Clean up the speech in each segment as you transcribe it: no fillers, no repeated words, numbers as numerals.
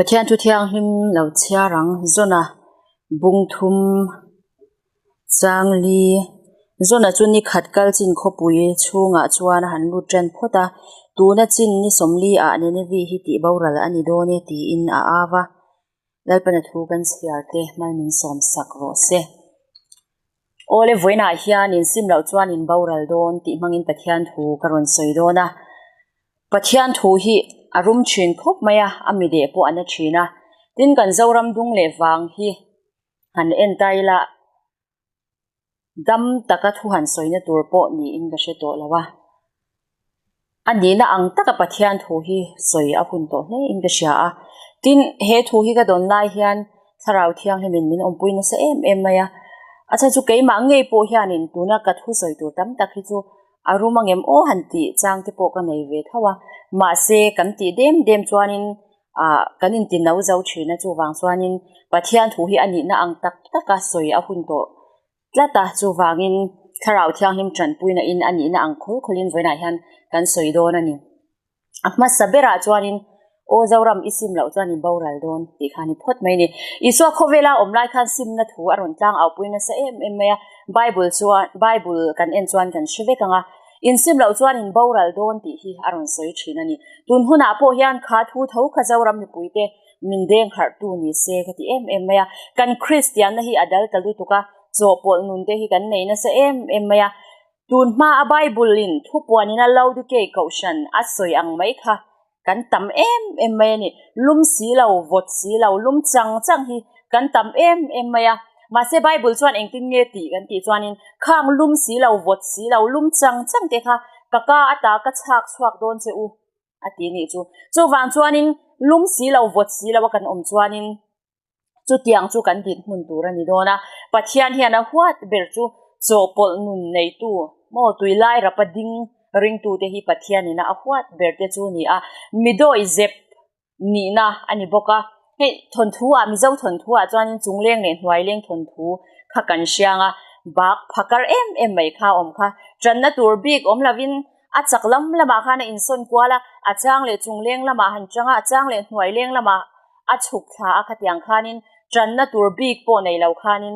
Pathian thu thianghlim lo chhiar ang zawna bung thum changli zawna chu ni khat kal chin khawpui chhungah chuan a han lut tan phawt a tuna chin ni sawmli ah Nineveh hi tih boral a ni dawn e tiin a au a Lalpana thu kan chhiar te hmal min sawm sak rawh se. Awle vawiinah hian in sim loh chuan in boral dawn tih hmangin Pathian thu ka rawn sawi dawn a. Pathian thu hi a rum thin khawp mai a, a mi deh pawh a na thin a. Tin kan Zoram dung leh vang hi han en ta ila dam taka thu han sawina tur pawh niin ka hre tawh lo a. A nihna ang taka Pathian thu hi sawi a hun tawh hle in ka hria a. Tin, he thu hi ka dawn lai hian Thlarau Thianghlimin min awmpui nasa em em mai a. A chhan chu keimah ngei pawh hianin tuna ka thu sawi tur tam tak hi chu a rum angem aw han tih chang te pawh ka nei ve tho a. Mahse, kan tih dem dem chuanin ah kan inti no zo thin a, chuvang chuanin Pathian thu hi a nihna ang tak taka sawi a hun tawh tlat a, chuvangin Thlarau Thianghlim tanpuina in a nihna ang khawl khawlin vawiinah hian kan sawi dawn a ni. A hmasa berah chuanin Aw Zoram i sim loh chuan i boral dawn tih kha a ni phawt mai a ni. Isua khawvela awm lai khan simna thu a rawn tlang aupui nasa em em mai a, Bible chuan Bible kan en chuan kan hre vek ang a, insim loh chuan in boral dawn tih hi a rawn sawi thin a ni. Tun hunah pawh hian kha thu tho kha Zoram mipuite min deng harhtu ni se ka ti em em mai a, kan Kristianna hi a dal ta lutuk a, chawhpawlh nun te hi kan nei nasa em em mai a, tun hma a Bible in thupuan in a Laodikei kohhran a sawi ang mai kha kan tam em em mai a ni, lum si lo, vawt si lo, lum chang chang hi kan tam em em mai a, mahse Bible chuan engtin nge tih kan tih chuanin khang lum si lo, vawt si lo, lum chang chang te kha ka ka ata ka chhak chhuak dawn che u. A ti nih chu. Chuvang chuanin lum si lo, vawt si lo a kan awm chuanin chutiang chu kan dinhmun tur a ni dawn a. Pathian hian a huat ber chu chawhpawlh nun neitu maw tui lai rapa ding ringtute hi Pathianina a huat ber te chu ni a. Midawih zep nihna a ni bawk a. Hei thawnthu ah Mizo thawnthu ah chuanin chungleng leh hnuaileng thawnthu kha kan hriang a, bak phakar em em mai kha a awm kha. Tanna tur bik awm lovin a chak lam lamah khan a insawn kual a, a chang leh chungleng lamah han chang a, a chang leh hnuaileng lamah a chhuk thla a khatiang khanin tanna tur bik pawh nei lo khanin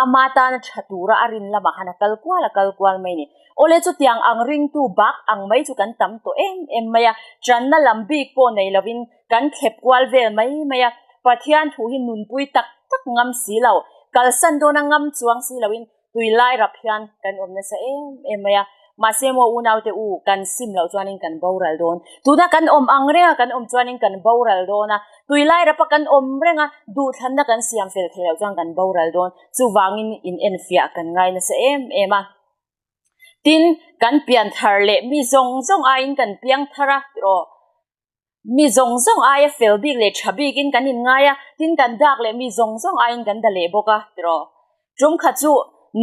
Ama tana tha tura a rin lamah khan a kal kual a kal kual mai a ni. Awle chutiang ang ringtu bak ang mai chu kan tam tawh em em mai a, channa lam bik pawh nei lovin kan thlep kual vel mai mai a, Pathian thu hi nunpui tak tak ngam si lo, kalsan dawna ngam chuang si loin tui lai rap hian kan awm nasa em em mai a. Mahse maw unaute u, kan sim loh chuanin kan boral dawn. Tuna kan awm ang renga kan awm chuanin kan boral dawn a, tui lai rapa kan awm renga duhthlanna kan siam fel thei loh chuan kan boral dawn. Chuvangin in enfiah kan ngai nasa em em a. Tin, kan pian thar leh mi zawng zawng aiin kan piang thar a, tiraw? Mi zawng zawng aia fel bik leh tha bikin kan inngai a, tin kan dak leh mi zawng zawng aiin kan da leh bawk a, tiraw? Tum kha chu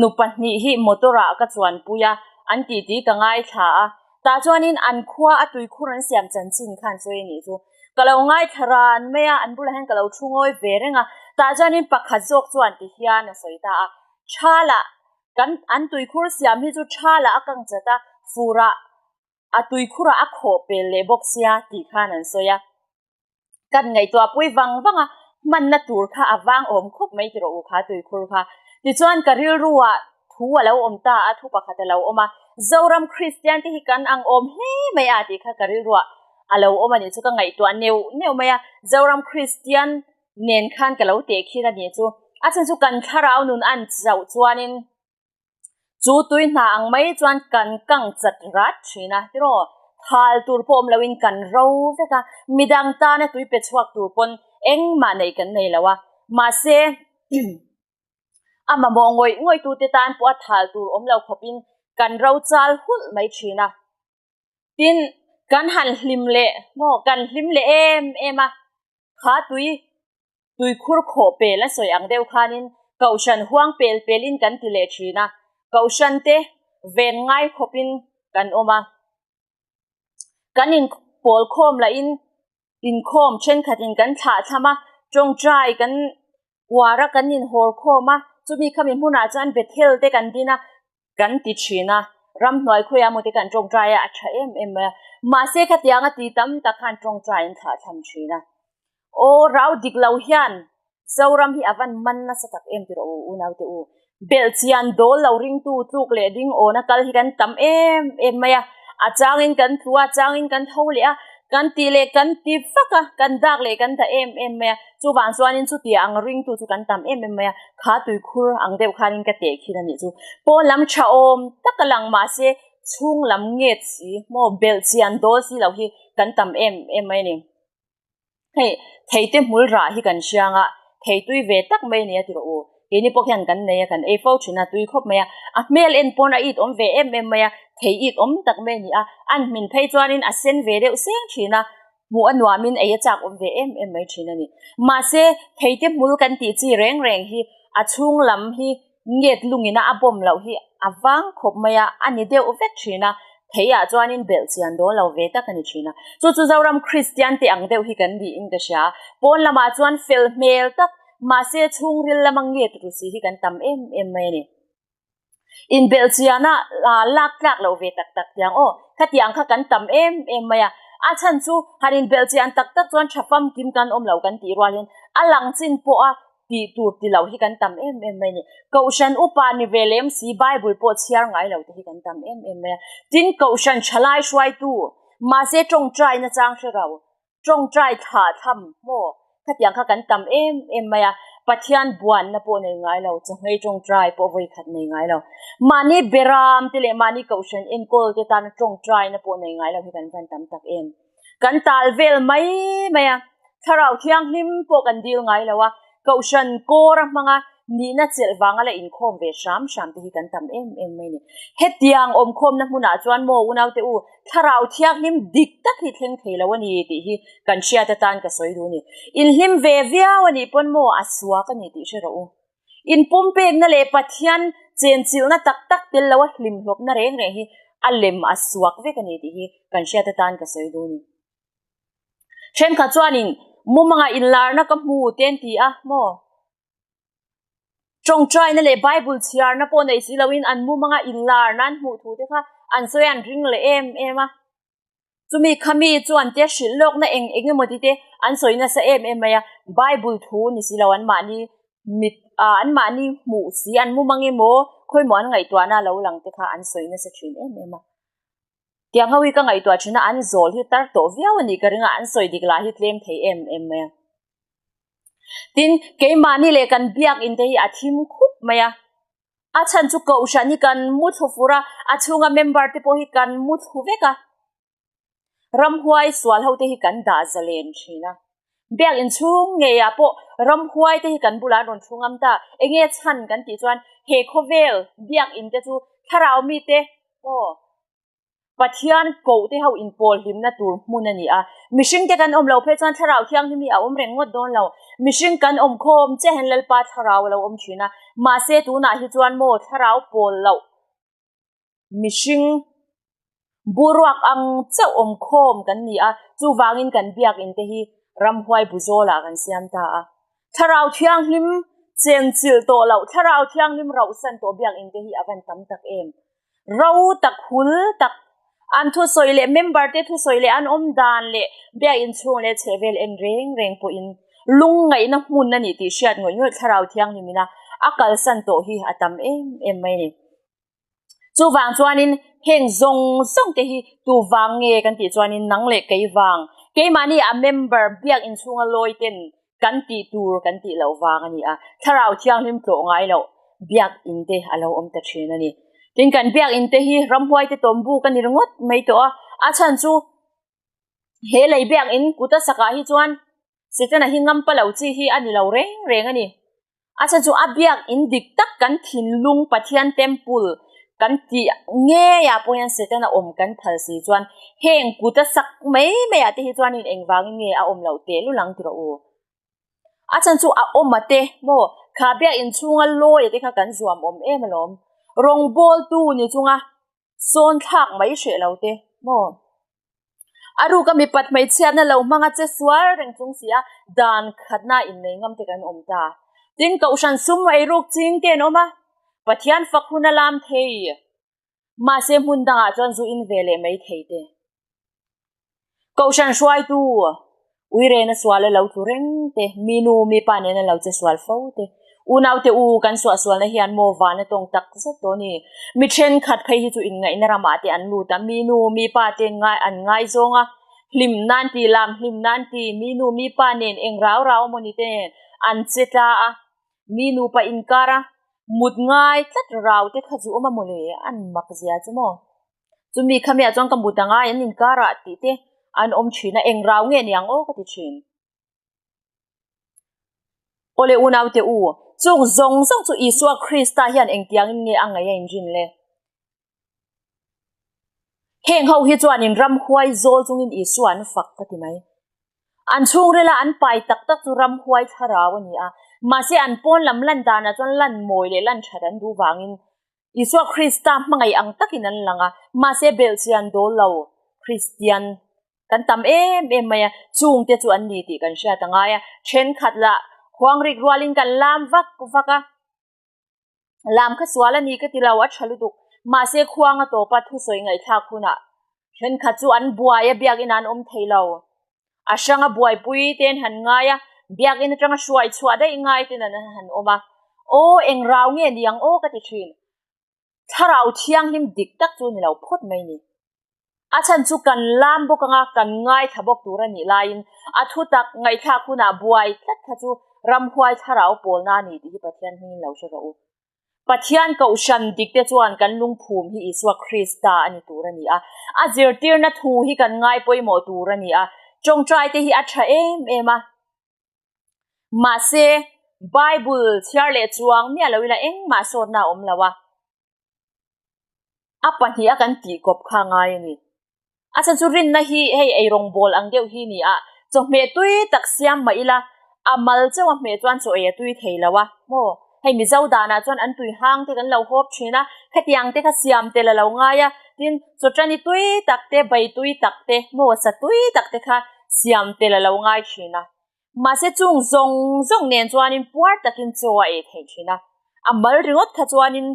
nu pahnih hi motor ah ka chuanpui a, an titi ka ngaithla a, tah chuanin an khua a tuikhur an siam chanchin khan sawi a nih chu. Ka lo ngaithla ran mai a, an bulah hian ka lo thu ngawi ve reng a, tah chuanin pakhat zawk chuan ti hian a sawi ta a, Thalah kan an tuikhur siam hi chu thalah a kang chat a, furah a tuikhurah a khawh pel leh bawk sia tih khan an sawi a. Kan ngaihtuah pui vang vang a, hmanna tur kha a vang awm khawp mai ti rawh u kha tuikhur kha. Tichuan ka rilruah thu a lo awm ta a, thu pakhat a lo awm a, Zoram Kristian te hi kan ang awm hle mai a tih kha ka rilruah a lo awm a nih chu ka ngaihtuah neuh neuh mai a, Zoram Kristian nen khan ka lo tehkhin a nih chu. A chhan chu kan thlarau nun an chauh chuanin Chu tui hna ang mai chuan kan kang chat rat thin a, tiraw? Thal tur pawh awm loin kan ro vek a, midang tana tui pe chhuak tur pawn engmah neih kan nei lo a. Mahse, a mamawh ngawih ngawih tute tan pawh a thal tur awm lo khawpin kan ro chal hulh mai thin a. Tin, kan han hlim leh maw, kan hlim leh em em a, kha tui Tuikhur khawh pel a sawi ang deuh khanin Kohhran huang pel pelin kan ti leh thin a, Kohhran te ven ngai khawpin kan awm a. Kan inpawl khawm lahin inkhawm thenkhatin kan thlah thlam a, tawngtai kan uar a, kan inhawr khawm a, chumi khami hmunah chuan Bethel te kan din a, kan ti thin a, ramhnuai khawiah maw te kan tawngtai a, a tha em em mai a, mahse khatianga ti tam tak khan tawngtai an thlah thlam thin a. Aw rau dik lo hian Zoram hi a van man nasa tak em ti rawh u unaute u. Belhchian dawl lo ringtu tluk leh ding awna kal hi kan tam em em mai a, a changin kan tlu a, changin kan tho leh a, kan tih leh kan ti vak a, kan dak leh kan dah em em mai a, chuvang chuanin chutia ang ringtu chu kan tam em em mai a, kha tuikhur ang deuh khanin ka teh khin a nih chu. Pawn lam tha awm tak a lang mahse chhung lam nget si maw belhchian dawl si lo hi kan tam em em mai a ni. Hei, theite hmul rah hi kan hriang a, thei tui ve tak mai a ni a ti rawh u. Keini pawh hian kan nei a, kan ei fo thin a, tui khawp mai a. A hmel en pawn a it awm ve em em mai a, thei it awm tak mai a ni a. An hmin phei chuanin a sen ve deuh seng thin a, hmuh a nuamin ei a chak awm ve em em mai thin a ni. Mahse, theite hmul kan tih chi reng reng hi a chhung lam hi Nget lungina a bawm loh hi a vang khawp mai a, a ni deuh vek thin a, theiah chuanin belh chian dawn lo ve tak a ni thin a. Chu chu Zoram Kristian te ang deuh hi kan niin ka hria. Pawn lamah chuan fel hmel tak, mahse chhungril lama nget ru si hi kan tam em em mai a ni. Inbelh chiana lak tlak loh ve tak tak tiang aw, khatiang kha kan tam em em mai a. A chhan chu han inbelh chian tak tak chuan tha famkim kan awm lo kan tih rualin a lang chin pawha tih tur ti lo hi kan tam em em mai a ni. Kohhran upa ni ve lem si Bible pawh chhiar ngai lo te hi kan tam em em mai a. Tin, Kohhran thalai hruaitu, mahse tawngtai na chang hre ro, tawngtai thlah tham maw, khatiang kha kan tam em em mai a. Pathian buanna pawh nei ngai lo, chawhmei tawngtai pawh vawi khat nei ngai lo. Mahni beram te leh mahni Kohhran enkawl te tana tawngtai na pawh nei ngai lo hi kan van tam tak em. Kan tal vel mai mai a, thlarau thianghlim pawh kan dil ngai lo a, kohhran kawr a hmanga nihna chelh vanga la inkhawm ve hram hram te hi kan tam em em mai a ni. Hetiang awmkhawmna hmunah chuan maw unaute u, thlarau thianghlim dik tak hi thleng thei lo a ni tih hi kan hriat atan ka sawi duh a ni. Inhlim ve viau a nih pawn maw a suak a ni tih hre rawh u. Inpumpekna leh Pathian chenchilhna tak tak tel loa hlimhlawpna reng reng hi a lem a suak vek a ni tih hi kan hriat atan ka sawi duh a ni. Thenkhat chuanin mumanga inlarna ka hmu te an ti a maw? Tawngtaina leh Bible chhiarna pawh nei si loin an mumanga inlarna an hmuh thu te kha an sawi a an ring leh em em a. Chumi khami chuan te hrilh lawkna eng eng emaw ti te an sawi nasa em em mai a, Bible thu ni si lo an mahni mit ah an mahni hmuh si an mu mang emaw khawimaw an ngaihtuahna lo lang te kha an sawi nasa thin em em a. Tiang ho hi ka ngaihtuah thin a, an zawl hi tar tawh viau a nih ka ring a, an sawi dik lah hi tlem thei em em mai a. Tin, keimahni leh kan biakinn te hi a thim khup mai a. A chhan chu kohhran hi kan mu thlu fur a, a chhunga member te pawh hi kan mu thlu vek a. Ramhuai sual ho te hi kan dah zalen thin a. Biak inchhung ngeiah pawh ramhuai te hi kan bulah an rawn thu ngam ta. Enge chhan kan tih chuan he khawvel biak in te chu thlarau mite aw Pathian koh te ho inpawl hlimna tur hmun a ni a. Mihring te kan awm lo phei chuan thlarau thianghlim hi a awm reng ngawt dawn lo. Mihring kan awm khawm chiah hian Lalpa thlarau a lo awm thin a. Mahse tunah hi chuan maw thlarau pawl loh mihring boruak ang chauh awm khawm kan ni a, chuvangin kan biakinn te hi ramhuai bu zawlah kan siam ta a. Thlarau thianghlim chenchilh tawh loh, thlarau thianghlim rauhsan tawh biakinn te hi a van tam tak em. Ro tak hul tak an thusawi leh member te thusawi leh an awm dan leh biakinn chhung leh chhehvel en reng reng pawhin lungngaihna hmun a nih tih hriat ngawih ngawih thlarau thianghlim ina a kalsan tawh hi a tam em em mai a ni. Chuvang chuanin heng zawng zawng te hi tu vang nge kan tih chuanin nang leh kei vang keimahni a member biakinn chhunga lawi ten Kan tih tur kan tih loh vang a ni a, Thlarau Thianghlim tlawh ngai loh biakinn te a lo awm ta thin a ni. Tin, kan biakinn te hi ramhuai te tawm buk a ni ringawt mai tawh a, a chhan chu he lei biakinn kuta sakah hi chuan Setana hi ngampa lo chi hi a ni lo reng reng a ni. A chhan chu a biakinn dik tak kan thinlung Pathian temple kan tih ngeiah pawh hian Setana awm kan phal si chuan heng kut a sak mai maiah te hi chuanin engvangin nge a awm loh tehlul ang ti rawh u. A chhan chu a awm a te maw kha biakinn chhunga lawi a te kha kan zuam awm em alawm. Rawngbawltu ni chunga sawn thlak mai hreh lo te maw. A ruka mipat hmeichhiatna lo hmanga che sual reng chung si a, dan khatna innei ngam te kan awm ta. Tin, Kohhran sum eiruk ching te an awm a, Pathian fak hun a lam thei. Mahse hmun dangah chuan zu in ve leh mai thei te. Kohhran hruaitu. Uirena sual a lo tlu reng te, mi nu mi pa nen a lo che sual fo te. Unaute u, kan suahsualna hian maw van a tawng tak zet tawh a ni. Mi thenkhat phei hi chu inngaihna ramah te an lut a, mi nu mi pa te ngai an ngaizawng a, hlim nan ti, lam hlim nan ti, mi nu mi pa nen eng rau rau a mawni te nen an che tla a, mi nupa inkar a mut ngai tlat rau te kha chu awm a mawle, an mak zia chu maw. Chumi khamiah chuan ka mut anga an inkarah tih te an awm thin a, eng rau nge niang aw ka ti thin. Awle unaute u, chung zawng zawng chu Isua Krista hian engtiangin nge a ngaih a inrin le? Heng ho hi chuanin ramhuai zawl chungin Isua an fak ka ti mai. An chhungrila an pai tak tak chu ramhuai thlarau a ni a, mahse an pawn lam lan danah chuan lan mawi leh lan that an duh vangin Isua Krista hmangaih ang takin an lang a, mahse belhchian dawl lo Kristian kan tam em em mai a, chungte chu an ni tih kan hriat a ngai a, thenkhat lah khuangrik rualin kan lam vak vak a, lam kha sual a ni ka ti lo, a tha lutuk, mahse khuang a tawp a thusawi ngaihthlak hunah thenkhat chu an buai a, biakinn an awm thei lo, a hranga buaipui te an han ngai a, biakinn atanga hruai chhuah daih ngai ten an han awm a, aw eng rau nge ni ang aw ka ti thin, thlarau thianghlim dik tak chu ni lo phawt mai ni. A chhan chu kan lam bawk anga kan ngaithla bawk tur a nih laiin a thu tak ngaihthlak hunah buai tlat kha chu ramhuai thlarau pawlna a ni tih hi Pathian hmingin lo hre rawh u. Pathian kohhran dikte chuan kan lungphum hi Isua Krista a ni tur a ni a, a zirtirna thu hi kan ngai pawimawh tur a ni a, tawngtaite hi a tha em em a. Mahse, Bible chhiar leh chuang miah lo ila engmah sawtna a awm lo a. A pahniha kan tih kawp kha a ngai a ni. A chhan chu rinna hi hei eirawngbawl ang deuh hi ni a, chawhmeh tui tak siam mah ila a mal chauh a hmeh chuan chaw ei a tui thei lo a maw? Hei Mizo danah chuan an tui hang te kan lo hawp thin a, khatiang te kha siam tel a lo ngai a, tin chawṭani tui tak te, bai tui tak te, maw sa tui tak te kha siam tel a lo ngai thin a. Mahse chung zawng zawng nen chuanin puar takin chaw a ei theih thin a, a mal ringawt kha chuanin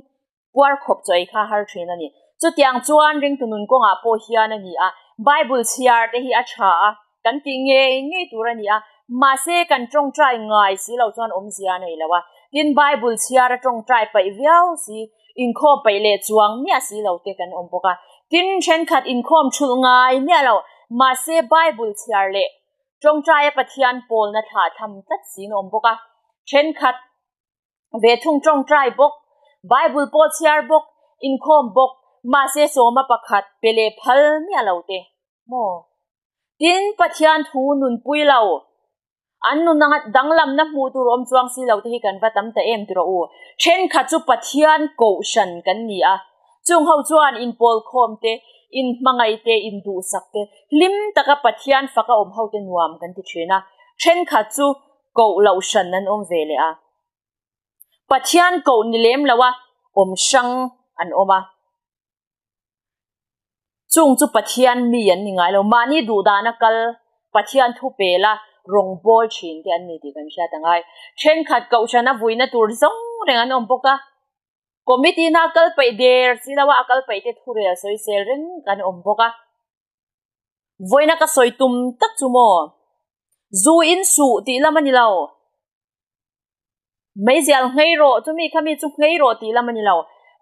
Puar khawp chu ei kha har thin a ni. Chutiang chuan ringtu nun kawngah pawh hian a ni a, Bible chhiar te hi a tha a, kan tih ngei ngei tur a ni a, mahse kan tawngtai ngai si lo chuan awmzia a nei lo a, tin Bible chhiar a tawngtai paih viau si, inkhawm paih leh chuang miah si lo te kan awm bawk a, tin thenkhat inkhawm thulh ngai miah lo, mahse Bible chhiar leh tawngtai a Pathian pawlna thlah tham tlat siin a awm bawk a, thenkhat Ve thung tawngtai bawk, Bible pawh chhiar bawk, inkhawm bawk, mahse sawma pakhat pe leh phal miah lo te maw? Tin, Pathian thu nunpui lo, an nun anga danglamna hmuh tur awm chuang si lo te hi kan va tam ta em ti rawh u. Thenkhat chu Pathian kohhran kan ni a, chung ho chuan inpawlkhawm te, inhmangaih te, induhsak te, hlim taka Pathian faka awm ho te nuam kan ti thin a, thenkhat chu koh loh hran an awm ve leh a. Pathian koh ni lem lo a awm hrang an awm a. Chung chu Pathian mi an ni ngai lo. Mahni duh dana kal Pathian thu pel a rawngbawl thin te an ni tih kan hriat a ngai. Thenkhat kohhran a vuina tur zawng reng an awm bawk a. Committee na kal peih der si lo a, a kal peih te thurel sawisel reng kan awm bawk a. Vawiina ka sawi tum tak chu maw? Zu in suh tih lam a ni lo. Meizial nghei rawh, chumi kha mi chu nghei rawh tih lam a ni lo.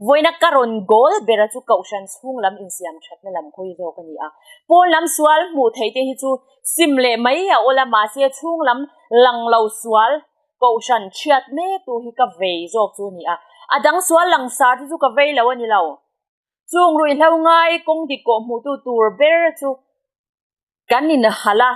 Vawiina ka rawn goal bera chu kohhran chhung lam insiam thatna lam khawi zawk a ni a. Pawn lam sual hmuh theih te hi chu sim leh mai a awl a, mahse chhung lam lang lo sual kohhran chhiat mek tu hi ka vei zawk chu a ni a. A dang sual langsar te chu ka vei lo a ni lo. Chung ruihhlo ngai kawng dik kawh hmuhtu tur ber chu kan inhalh a,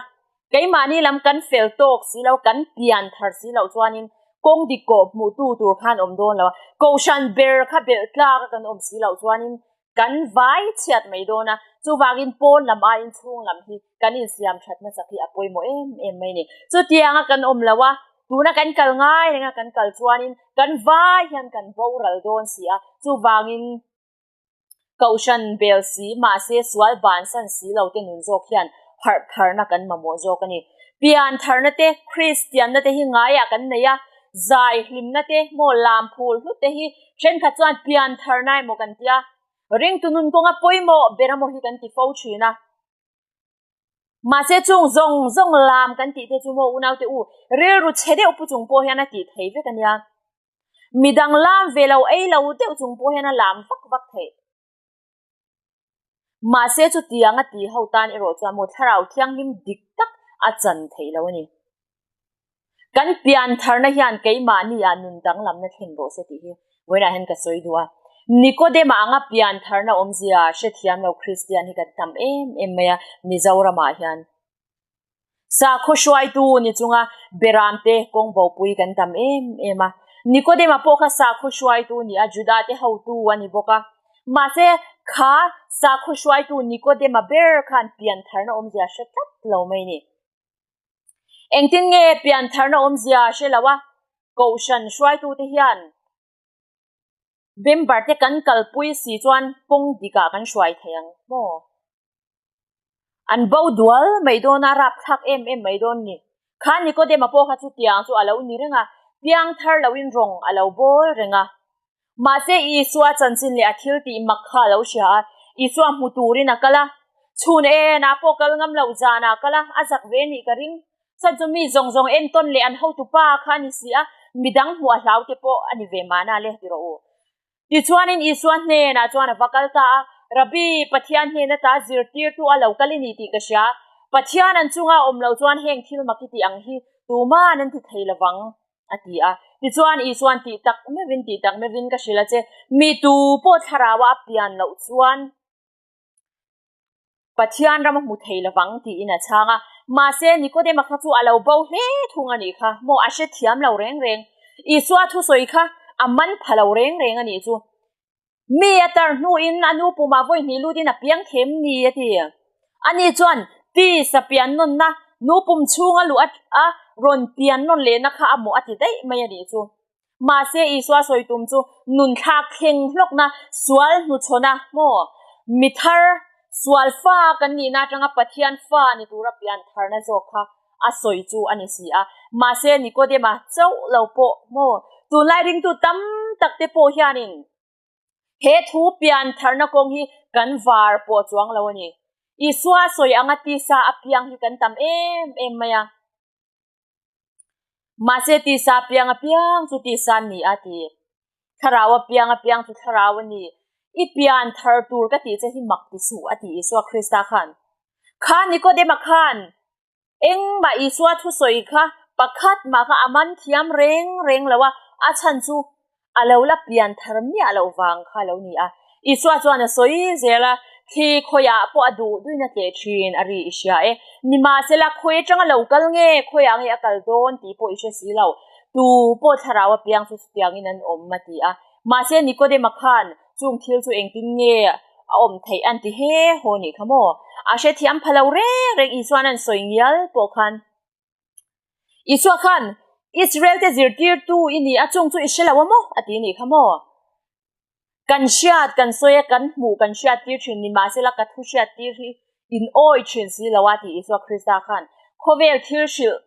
keimahni lam kan fel tawk si lo, kan pian thar si loh chuanin kawng dik kawh hmuhtu tur khan awm dawn lo a, kohhran ber kha belh tlak a kan awm si loh chuanin kan vai chhiat mai dawn a, chuvangin pawn lam aiin chhung lam hi kan insiam that hmasak hi a pawimawh em em mai a ni. Chutianga kan awm lo a, tuna kan kal ngai renga kan kal chuanin kan vai hian kan boral dawn si a, chuvangin kohhran bel si mahse sual bansan si lo te nun zawk hian harh tharna kan mamawh zawk a ni. Pian tharna te, Kristianna te hi ngaiah kan nei a, zai hlimna te, maw lam phul hlut te hi thenkhat chuan pian tharna emaw kan tia, ringtu nun kawnga pawimawh ber emaw hi kan ti fo thin a. Mahse chung zawng zawng lam kan tih te chu maw unaute u, rilru chhe deuh pu chung pawh hian a tih thei vek a nia. Midang lam ve lo ei lo deuh chung pawh hian a lam vak vak theih. Mahse chutiang a tih ho tan erawh chuan maw thlarau thianghlim dik tak a chan theih lo a ni. Kan pian tharna hian keimahni ah nun danglamna thlen rawh se tih hi vawiinah hian ka sawi duh a. Nikodema anga pian tharna awmzia hrethiam lo Kristian hi kan tam em em mai a Mizoramah hian. Sakhaw hruaitu ni chunga Beramte kawng bopui kan tam em em a. Nikodema pawh kha sakhaw hruaitu ni a, Judate hotu a ni bawk a. Mahse, kha sakhaw hruaitu Nikodema ber khan piantharna awmzia hre tlat lo mai ni. Engtin nge piantharna awmzia hre lo a, Kohhran hruaitute hian member te kan kalpui si chuan kawng dikah kan hruai thei ang maw? An bo dual mai dawn a, rapthlak em em mai dawn ni. Kha Nikodema pawh kha chutiang chu a lo ni reng a, piangthar loin rawng a lo bawl reng a. Mahse Isua chanchin leh a thil tih mak kha a lo hria a, Isua hmu turin a kal a. Chhun enah pawh kal ngam lo zanah a kal a, a zak ve nih ka ring. Chhan chu mi zawng zawng entawn leh an hotupa kha a ni si a, midang hmuh a hlau te pawh a ni ve mahna le ti rawh u. Tichuanin Isua hnenah chuan a va kal ta a, Rabbi, Pathian hnen ata zirtirtu a lo kal i ni tih ka hria. Pathian an chunga awm loh chuan heng thil mak i tih ang hi tuman an ti thei lovang, a ti a. Tichuan Isua'n tih tak meuhin tih tak meuhin ka hrilh a che, mi tu pawh thlaraua a pian loh chuan Pathian ram a hmu thei lovang tiin a chhang a. Mahse, Nikodema kha chu a lo bo hle thung a nih kha. Maw a hrethiam lo reng reng. Isua thusawi kha a man pha lo reng reng a nih chu. Mi a tar hnuin a nu pumah vawi hnih lutin a piang them ni a ti. Ani chuan tisa pian nawnna nu pum chhunga luh a rawn pian nawn lehna kha a mawh a ti daih mai a nih chu. Mahse, Isua sawi tum chu nun thlak thleng hlawkna, sual hnuchhawna maw? Mi thar, sual fa kan nihna atanga Pathian fa ni tura pian tharna zawk kha a sawi chu a ni si a. Mahse, Nikodema chauh lo pawh maw? Tunlai ringtu tam tak te pawh hianin he thu pian tharna kawng hi kan var pawh chuang lo a ni. Isua sawi anga tisa a piang hi kan tam em em mai a. Mahse tisa piang apiang chu tisa an ni a ti. Thlarau apiang apiang chu thlarau a ni. I pian thar tur ka tih che hi mak ti suh a ti Isua Krista khan. Kha Nikodema khan engmah Isua thusawi kha pakhat mah kha a man thiam reng reng lo a, a chhan chu A lo la pian thar miah loh vang kha a lo ni a. Isua chuan a sawi zel a, Thli khawiah pawh a duh duin a tleh thin a ri i hria e. Nimahsela, khawi atanga lo kal nge, khawiah nge a kal dawn tih pawh i hre si lo. Tu pawh thlarau apiang chu chutiangin an awm a ti a. Mahse, Nikodema khan chung thil chu engtin nge a awm theih an ti he haw nih kha maw? A hrethiam pha lo reng reng Isua'n an sawi ngial pawh khan. Isua khan, Israel te zirtirtu i ni a, chung chu i hre lo a maw? a ti nih kha maw? Kan hriat, kan sawi a, kan hmuh, kan hriat tir thin ni mahsela ka thu hriat tir hi in awi thin si lo a ti Isua Krista khan. Khawvel thil hrilh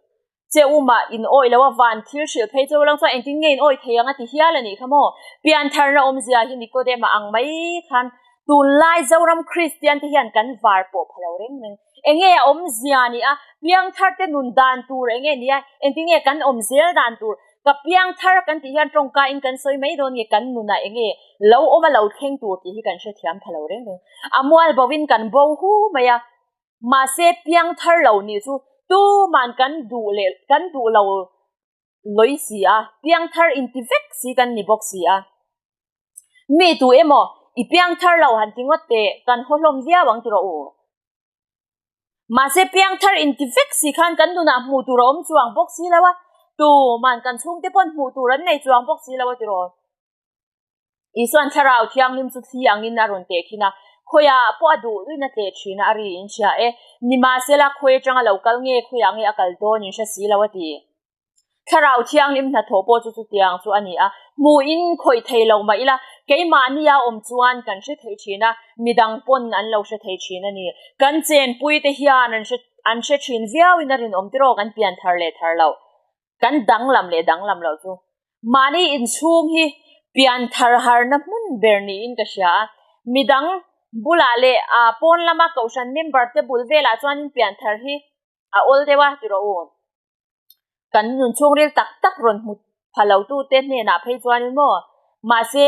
che u mah in awi lo a, van thil hrilh phei che u lang chuan engtin nge in awi thei ang a ti hial a nih kha maw? Piantharna awmzia hi Nikodema ang mai khan tunlai Zoram Kristian te hian kan var pawh pha lo reng reng. Enge a awmzia ni a, piangthar te nun dan tur enge ni a, engtin nge kan awm zel dan tur, ka piangthar kan tih hian tawngka in kan sawi mai dawn nge kan nunah enge lo awm a lo thleng tur tih hi kan hrethiam pha lo reng reng. A mual bo in kan bo hu mai a, mahse piangthar lo nih chu tuman kan duh leh kan duh lo lawi si a, piangthar inti vek si kan ni bawk si a. Mi tu emaw i piangthar lo han ti ngawt teh kan haw hlawm viau ang ti rawh u. Mahse piangthar inti vek si khan kan nunah hmuh tur a awm chuang bawk si lo a, tuman kan chhungte pawn hmuh tur an nei chuang bawk si lo a ti rawh. Isuan thlarau thianghlim chu thli angin a rawn teh khin a, khawiah pawh a duh duhin a tleh thin a, a ri in hria e. Nimahsela khawi atanga lo kal nge, khawiah nge a kal dawn in hre si lo a ti. Thlarau thianghlim hnathawh pawh chu chutiang chu a ni a, hmuhin khawih thei lo mah ila, keimahnia awm chuan kan hre thei thin a, midang pawn an lo hre thei thin a ni. Kan chenpuite hian an hre an hre thin viauin a rinawm tiraw kan pian thar leh thar loh, kan danglam leh danglam loh chu. Mahni inchhung hi pian thar harna hmun ber niin ka hria a, midang. bulah leh pawn lama kohhran member te bul velah chuanin pianthar hi a awl deuh a ti rawh u. Kan nun chhungril tak tak rawn hmu pha lo tute hnenah phei chuanin maw mahse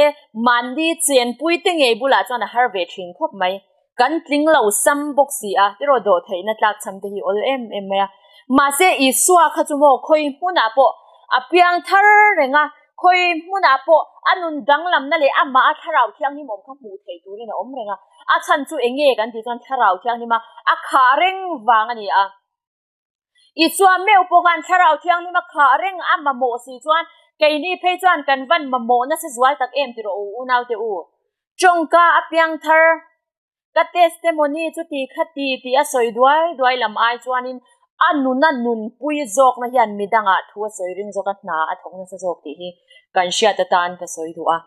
mahni chenpui te ngei bulah chuan a har ve thin khawp mai. Kan tling lo sam bawk si a ti rawh dawh theihna tlak cham te hi awl em em mai a. Mahse Isua kha chu maw khawi hmunah pawh a piang thar reng a, khawi hmunah pawh a nun danglamna leh amah a thlarau thianghlim awm kha hmuh theih turin a awm reng a. A chhan chu eng nge kan tih chuan thlarau thianghlima a khah reng vang a ni a. Isua meuh pawh khan thlarau thianghlima khah reng a mamawh si chuan keini phei chuan kan van mamawh nasa zual tak em ti rawh u unaute u. Tawngka a piang thar ka testimony chu ti kha ti tih a sawi duai duai lam ai chuanin a nuna nunpui zawkna hian midangah thu a sawi ring zawk a, hna a thawk nasa zawk tih hi kan hriat atan ka sawi duh a.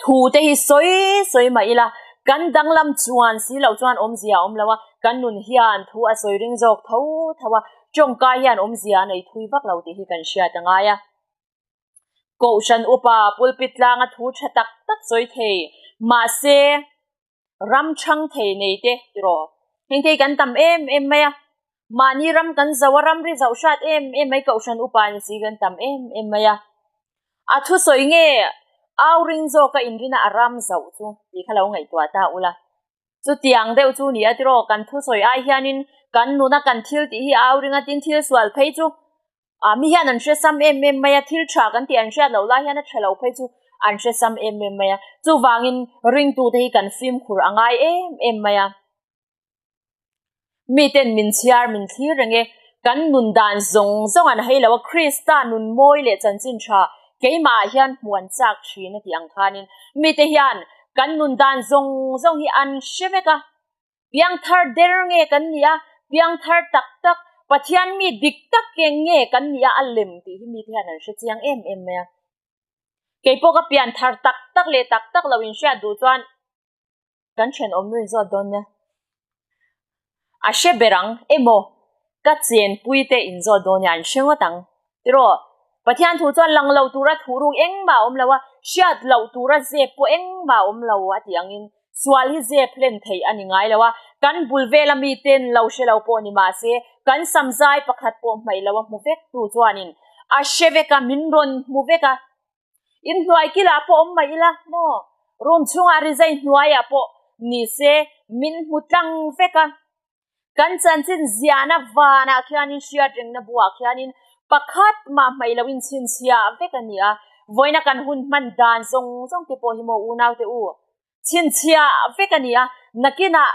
Thu te hi sawi sawi mah ila, kan danglam chuan si loh chuan awmzia a awm lo a, kan nun hian thu a sawi ring zawk tho tho a, tawngkai hian awmzia a nei thui vak lo tih hi kan hriat a ngai a. Kohhran upa pulpit tlanga thu tha tak tak sawi thei, mahse ram chhang thei nei te tiraw? Heng thei kan tam em em mai a, mahni ram kan zo a, ramri zoh hrat em em mai kohhran upa ni si kan tam em em mai a. A thusawi nge au ring zawk a inrina a ram zoh chu tih kha lo ngaihtuah ta ula. Chutiang deuh chu ni a tiraw kan thusawi ai hianin kan nuna kan thil tih hi au ring a tin thil sual phei chu Ah, mi hian an hre sam em em mai a, thil tha kan tih an hriat loh lai hian a tha lo phei chu an hre sam em em mai a. Chuvangin ringtute hi kan fimkhur a ngai em em mai a. Miten min chhiar min thlir reng e, kan nun dan zawng zawng an hei lo a, Krista nun mawi leh chanchin tha keimah ah hian hmuan chak thin a tih ang khanin mite hian kan nun dan zawng zawng hi an hre vek a. Piangthar der nge kan nih a, piangthar tak tak, Pathian mi dik tak keng nge kan nih a a lem tih hi mite hian an hre chiang em em mai a. Keipawh ka pianthar tak tak leh tak tak lo inhriat duh chuan kan thenawm nu inzawt dawn nia. A hre ber ang emaw ka chenpui te inzawt dawn nia an hre ngawt ang. Tiraw, Pathian thu chuan lang lo tura thuh ruk engmah a awm lo a, hriat loh tura zep pawh engmah a awm lo a tih angin sual hi zep hlen theih a ni ngai lo a, kan bul vela miten lo hre lo pawh ni mah se, kan samzai pakhat pawh hmaih lo a hmu vek tu chuanin a hre vek a, min rawn hmu vek a. Inhnuai kilah pawh awm mai ila maw? Room chhungah rizai hnuaiah pawh ni se min hmu tlang vek a. Kan chanchin ziahna vanah khianin hriatrengna buah khianin pakhat mah hmaih loin chhinchhiah vek a ni a. Vawiina kan hun hman dan zawng zawng te pawh hi maw unaute u chhinchhiah vek a ni a. Nakinah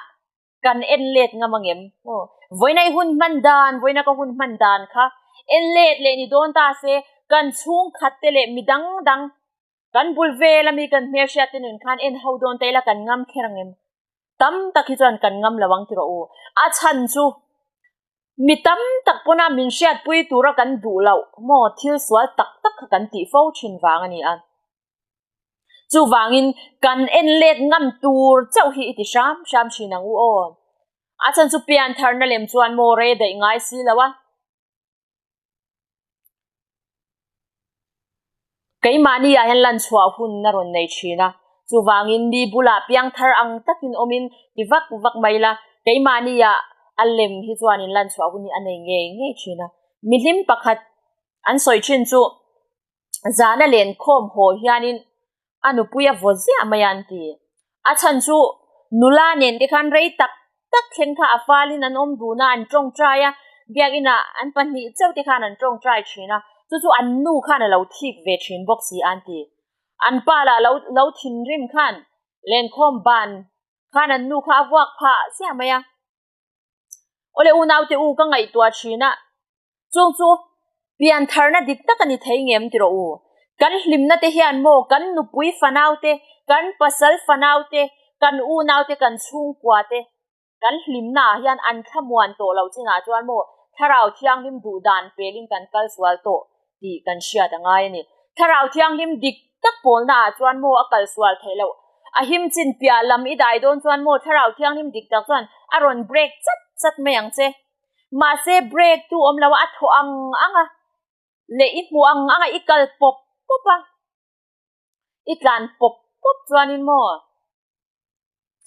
kan en let ngam angem? Aw, vawiina i hun hman dan, vawiina ka hun hman dan kha en let leh ni dawn ta se kan chhungkhat te leh mi dang dang kan bul vel ami kan hmelhriat te nun khan en ho dawn ta ila kan ngam kher angem? Tam tak hi chuan kan ngam lo ang ti rawh u. A chhan chu mi tam tak pawna min hriatpui tura kan duh loh maw thil sual tak tak kha kan tih fo thin vang a ni a. Chuvangin kan en let ngam tur chauh hi i ti hram hram thin ang u aw. A chhan chu piantharna lem chuan maw rei daih ngai si lo a. Keimahni ah hian lan chhuah hun a rawn nei thin a, chuvangin mi bulah piangthar ang takin awmin ti vak vak mai la, keimahni ah a lem hi chuanin lan chhuah hun hi a nei ngei ngei thin a. Mihlim pakhat an sawi thin chu zana lenkhawm haw hianin a nupui a vaw ziah mai a an ti. A chhan chu nula nen te khan rei tak tak thleng kha a falin an awm dun a, an tawngtai a, biakinah an pahnih chauh te khan an tawngtai thin a, chu chu an nu khan a lo thik ve thin bawk si a an ti. An pa lah lo lo thinrim khan lenkhawm ban khan an nu kha a vuak phah ziah mai a. Awle unaute u ka ngaihtuah thin a, Chung chu piantharna dik tak a ni thei ngem ti rawh u. Kan hlimna te hian maw kan nupui fanau te, kan pasal fanau te, kan unau te, kan chhungkua te, kan hlimna ah hian an thlamuan tawh loh chinah chuan maw Thlarau Thianghlim duh dan pelin kan kal sual tawh tih kan hriat a ngai a ni. Thlarau Thianghlim dik tak pawlna ah chuan maw a kal sual theih loh. A him chin piah lam i dai dawn chuan maw Thlarau Thianghlim dik tak chuan a rawn break chat chat mai ang che. Mahse break tu awm lo a, a thaw ang ang a, leh i hmuh ang ang a, i kal pawp pawp a, i tlan pawp pawp chuanin maw?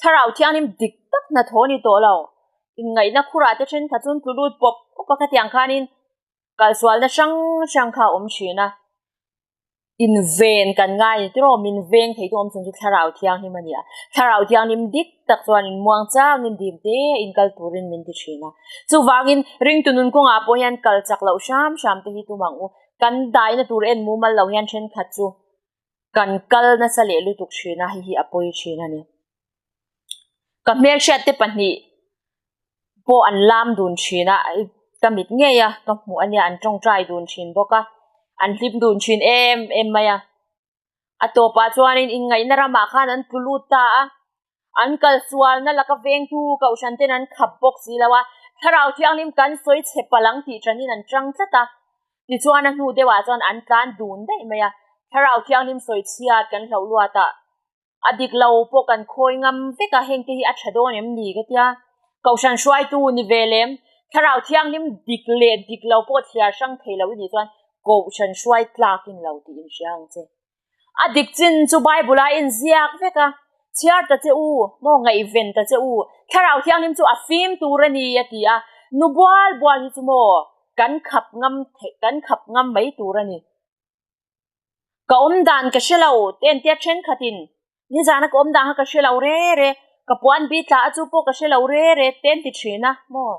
Thlarau Thianghlim dik tak hnathawh a ni tawh lo. Inngaihna khurah te thenkhat chuan tlu lut pawp pawp a khatiang khanin kalsualna hrang hrang kha a awm thin a. Inven kan ngai ni tiraw min veng thei tu awm chhun chu Thlarau Thianghlim a ni a. Thlarau Thianghlim dik tak chuan in muang changin dim te in kal turin min ti thin a. Chuvangin ringtu nun kawngah pawh hian kal chak loh hram hram te hi tum ang u. Kan daina tur en mumal lo hian thenkhat chu kan kal nasa leh lutuk thin a, hei hi a pawi thin a ni. Ka hmelhriat te pahnih pawh an lam dun thin a, ka mit ngei a, ka hmuh a nia, an tawngtai dun thin bawk a, an hlim dun thin em em mai a. A tawpah chuanin inngaihna ramah khan an tlu lut ta a, an kalsualna laka vengtu kohhran ten an khap bawk si lo a, Thlarau Thianghlim kan sawi chhe palh ang tih tanin an tang tlat a, tichuan a hnu deuhah chuan an tlan dun daih mai a, Thlarau Thianghlim sawi chhiat kan hlauh luat a. A dik lo pawh kan khawi ngam vek a, hengte hi a tha dawn em ni ka tia. Kohhran hruaitu ni ve lem, Thlarau Thianghlim dik leh dik lo pawh thliar hrang thei lo i nih chuan Kohhran hruai tlakin lo tih in hria ang che. A dik chin chu Bible a inziak vek a, chhiar ta che u, maw ngaihven ta che u, Thlarau Thianghlim chu a fim tur a ni a ti a, nu bual bual hi chu maw kan khap ngam theih kan khap ngam mai tur a ni. Ka awm dan ka hre lo, te an tia thenkhatin nizana ka awm dan kha ka hre lo re re, ka puan bi tla a chu pawh ka hre lo re re te an ti thin a maw?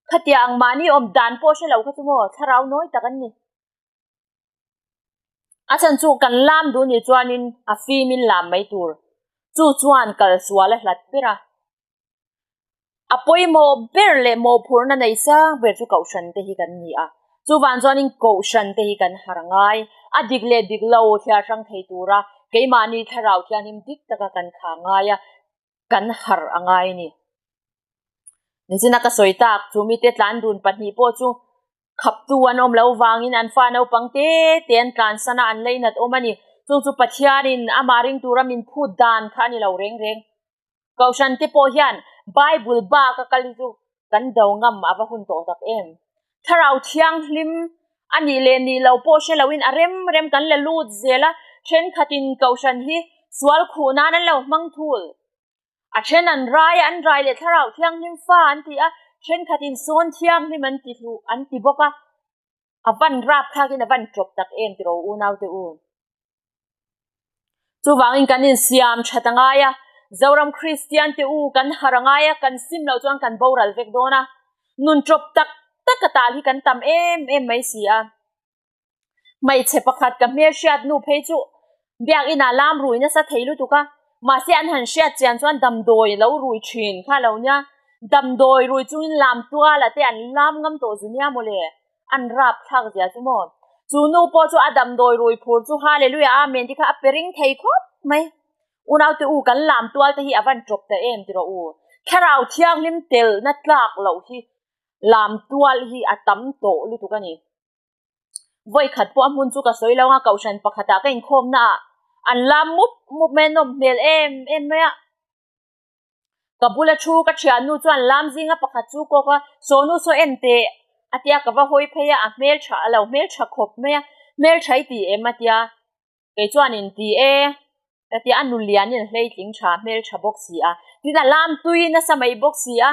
Khatia ang mahni awm dan pawh hre lo kha chu maw thlarau nawi tak an ni. A chhan chu kan lam duh nih chuanin a fimin lam mai tur, chu chuan kal sual a hlat ber a. A pawimawh ber leh mawhphurhna nei sang ber chu Kohhran te hi kan ni a. Chuvang chuanin Kohhran te hi kan har ngai. A dik leh dik lo thliar hrang thei tura keimahni thlarau thianghlim dik taka kan kha ngai a, kan har a ngai a ni. Nichina ka sawi tak, chu mite tlan dun pahnih pawh chu Khaptu an awm lo vangin an fa naupang te te an tlansan a, an leinat awm a ni. Chung chu Pathianin amah ring tura min phut dan kha a ni lo reng reng. Kohhran te pawh hian Bible bak a kal hi chu kan do ngam a va hun tawh tak em. Thlarau Thianghlim a nih leh nih lo pawh hre loin a rem rem kan la lut zel a, thenkhatin Kohhran hi sual khuh nan an lo hmang thul. A then an rai a, an rai leh Thlarau Thianghlim fa an ti a, thenkhatin sawn thianghlim an ti hluh an ti bawk a. A van rap thlakin a van tawp tak em tiraw unaute u. Chuvangin kan insiam that a ngai a, Zoram Kristian te u kan har a ngai a, kan sim loh chuan kan boral vek dawn a, nun tawp tak tak a tal hi kan tam em em mai si a. Hmeichhe pakhat ka hmel hriat nu phei chu biakinah lam rui nasa thei lutuk a, mahse an han hriat chian chuan damdawi lo rui thin kha lo nia, damdawi rui chungin lam tuala te an lam ngam tawh zu nia mawle, an rap thlak zia chu maw. Chu nu pawh chu a damdawi rui phur chu Hallelujah Amen ti kha a pe ring thei khawp mai. Unaute u kan lam tual te hi a van tawp ta em ti rawh u. Thlarau Thianghlim telna tlak loh hi lam tual hi a tam tawh lutuk a ni. Vawi khat pawh a hmun chu ka sawi lo a, kohhran pakhatah ka inkhawmna ah an lam mup mup mai a, nawm hmel em em mai a. Ka bula thu ka thiannu chuan lam zinga pakhat chu kawk a, Sawnu saw en teh a tia ka va hawi phei a, a hmeltha a lo hmeltha khawp mai a, hmeltha i ti em a tia, kei chuan in ti e ka tia, a nu lianin hleitling tha hmeltha bawk si a, tin a lam tui nasa mai bawk si a.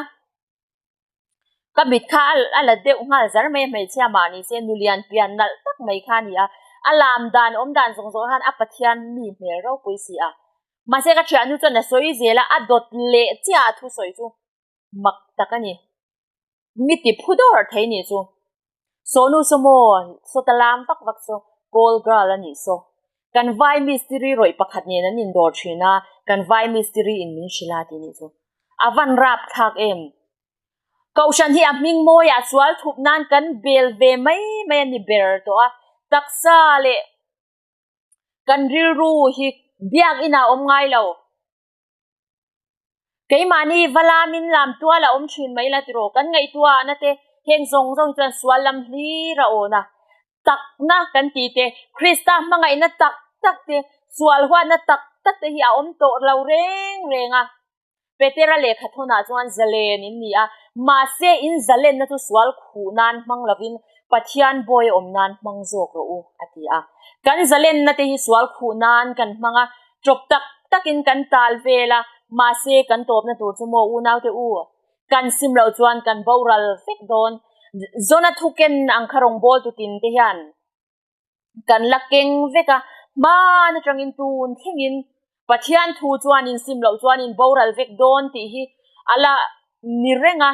Ka mit kha a la deuh nghal zar mai a, hmeichhia mah ni se nulian pian nalh tak mai kha a ni a, a lam dan awm dan zawng zawng khan a Pathian mi hmel ropui si a. Mahse ka thiannu chuan a sawi zel a, a dawt leh chiah a thusawi chu mak tak a ni. Mi ti phu dawr thei nih chu. Sawnu saw maw, sawta lam vak vak saw call girl a nih saw. Kan vai mistiri rawih pakhat nen an indawr thin a, kan vai mistiri in min hrilh a tih nih chu. A van rap thlak em? Kohhran hi a hming mawiah sual thup nan kan bel ve mai mai a ni ber tawh a, taksa leh kan rilru hi biakinn ah a awm ngai lo. Keimahni va lamin lam tual a awm thin mai la tiraw? Kan ngaihtuahna te heng zawng zawng hi chuan sual lam hlir a awn a. Takna kan tih te, Krista hmangaihna tak tak te, sual huatna tak tak te hi a awm tawh lo reng reng a. Petera lehkha thawnah chuan zalen in ni a, mahse in zalenna chu sual khuh nan hmang lovin Pathian bawi a awm nan hmang zawk rawh u, a ti a. Kan zalenna te hi sual khuh nan kan hmang a, ṭawp tak takin kan tal vel a. Mahse, kan tawpna tur chu maw unaute u, kan sim loh chuan kan boral vek dawn. Zona thu ken ang kha rawngbâwl tutin te hian kan la keng vek a, hman atangin tun thlengin Pathian thu chuan in sim loh chuan in boral vek dawn tih hi a la ni reng a.